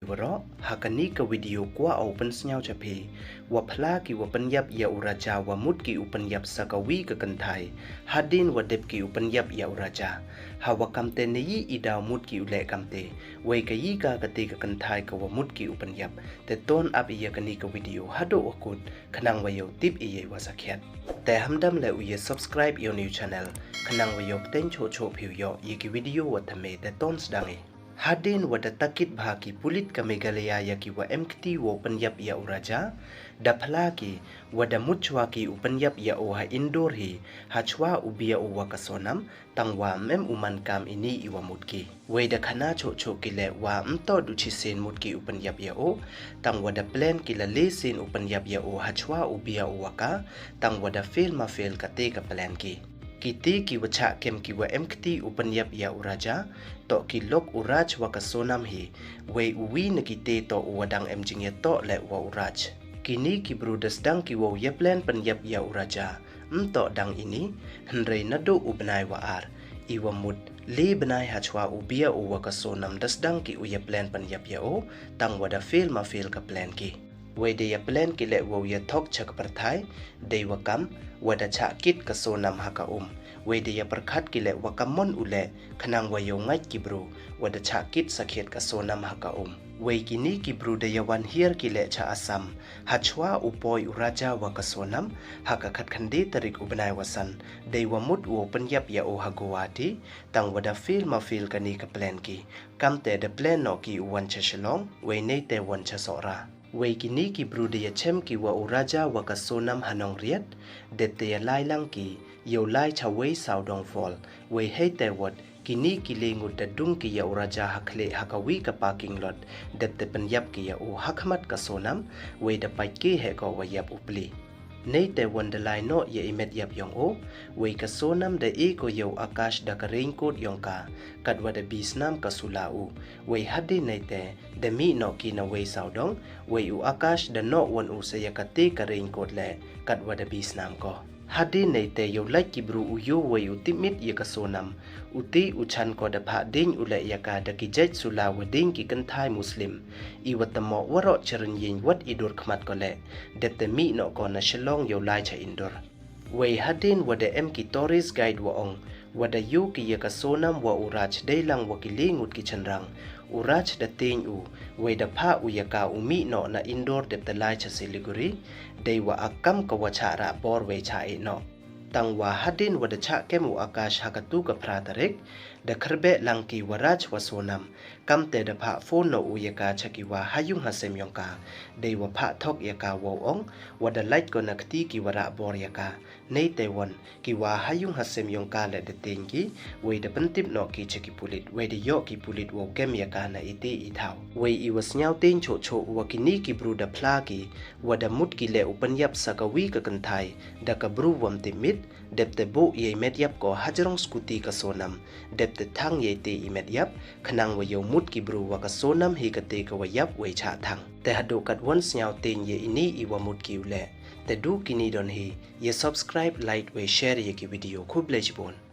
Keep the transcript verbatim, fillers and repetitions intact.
Waroh, ha kani ka video kwah o u pynsngew cha phi, wa phla ki wa pynyap ya u Raja wa mut ki u pynyap sa ka wi ka kynthai, hadien wa dep ki u pynyap ya u Raja. Ha wa kamte ne i i daw mut ki u leh kamte, wei ka i ka kate ka kynthai ka wa mut ki u pynyap. Te ton ap ya kani ka video hadooh wa kut, khnang wa yow tip i ya i wa sakhiat. Te hamdam le u ya subscribe ya u new channel, khnang wa yow pteng choh choh phi u yoh ya ki video wa thymme. Te ton sdang i. Hadien wa da takit bha ki pulit ka Meghalaya ya ki wa em kti wow pynyap ya u Raja, da phla ki, wa da mut chwa ki u pynyap ya o ha Indore hi, ha chwa u bia o wa ka Sonam, tang wa ym em u man kam ini i wa mut ki. Wei da khana choh choh ki le wa ym toh du chi sien mut ki u pynyap ya o, tang wa da plan ki la le sien u pynyap ya o ha chwa u bia o wa ka, tang wa da fail ma fail kate ka plan ki. Kiti ki wa chah kem ki wa em kti u pynyap ya u Raja, toh ki lok u Raj wa ka Sonam hi, wei u wi na kite toh u wa dang em jingyatoh le wa u Raj. Kini ki bru da sdang ki wow ya plan pynyap ya u Raja, ym toh dang ini, hynrei nadooh u bnai wa ar, i wa mut le bnai ha chwa u bia o wa ka Sonam da sdang ki u ya plan pynyap ya o, tang wa da fail ma fail ka plan ki. Wei da ya plan ki le wow ya thok cha ka pyrthai, dei wa kam, wa da chah kit ka Sonam ha ka um. Wei da ya pyrkhat ki le wa kam mon u le, khnang wa yow ngait ki bru, wa da chah kit sakhiat ka Sonam ha ka um. Wei kini ki bru da ya wan hiar ki le cha Assam, ha chwa u poi u Raja wa ka Sonam, ha ka khatkhyndai tarik u bnai wa san, dei wa mut wow pynyap ya o ha Guwahati, tang wa da fail ma fail kani ka plan ki. Kamte da plan noh ki u wan cha Shillong, wei neite wan cha Sohra. Wei kini ki bru da ya chem ki wa u Raja wa ka Sonam ha Nongriat, dep te ya lai lang ki, yow lai cha Wei Sawdong Fall, wei heite wot, kini ki le ngut da dung ki ya u Raja ha khleh ha ka wi ka parking lot, dep te pynyap ki ya o ha khmat ka Sonam, wei da pait ki heh ko wa yap u pli. Neite wan da lai noh ya i met yap yong o, wei ka Sonam da e ko ya u Akash da ka raincoat yong ka, katwa da bi snam ka sula u, wei hadien neite, da mih noh ki na Wei Sawdong, wei u Akash da noh wan u sa ya kate ka raincoat le, katwa da bi snam ko. Hadien neite yow lait ki bru u yoh wei u tipmit ya ka Sonam, u ti u chan ko da phah ding u le ya ka da ki jait sula wa ding ki kynthai Muslim, i wa tymmo waroh charynying wat i dur khmat ko le, dep te mih noh ko na Shillong yow lai cha Indore. Wei hadien wa da em ki tourist guide wa ong, wa da yoh ki ya ka Sonam wa u Raj dei lang wa ki le ngut ki chynrang. U Raj da tieng u, wei da phah u ya ka u mih noh na Indore dep te lai cha Siliguri, dei wa akam ka wa chah rah bor wei chah eh noh. Tang wa hadien wa da chah kem u Akash ha katu ka phra tarik, da khyrbeh lang ki wa Raj wa Sonam, kamte da phah phone noh u ya ka cha ki wa ha yung ha sem yong ka, dei wa phah thok ya ka wow ong, wa da lait ko na kti ki wa rah bor ya ka. Neite wan, ki wa ha yung ha sem yong ka le da tieng ki, wei da pyntip noh ki cha ki pulit, wei da yoh ki pulit wow kem ya ka na iti i thaw. Wei i wa sngewtieng choh choh wa kini ki bru da phla ki, wa da mut ki le u pynyap sa ka wi ka kynthai, da ka bru wam tipmit, dep te buh ya i met yap ko hajrong scooty ka Sonam, dep te thang ya iti i met yap, khnang wa yow mut ki bru wa ka Sonam hi kate ka wa yap wei chah thang. Te hadooh katwon sngewtieng ya ini i wa mut ki u le. Te du kini don hi, ya subscribe, like, wei share ya ki video. Khublei chibun.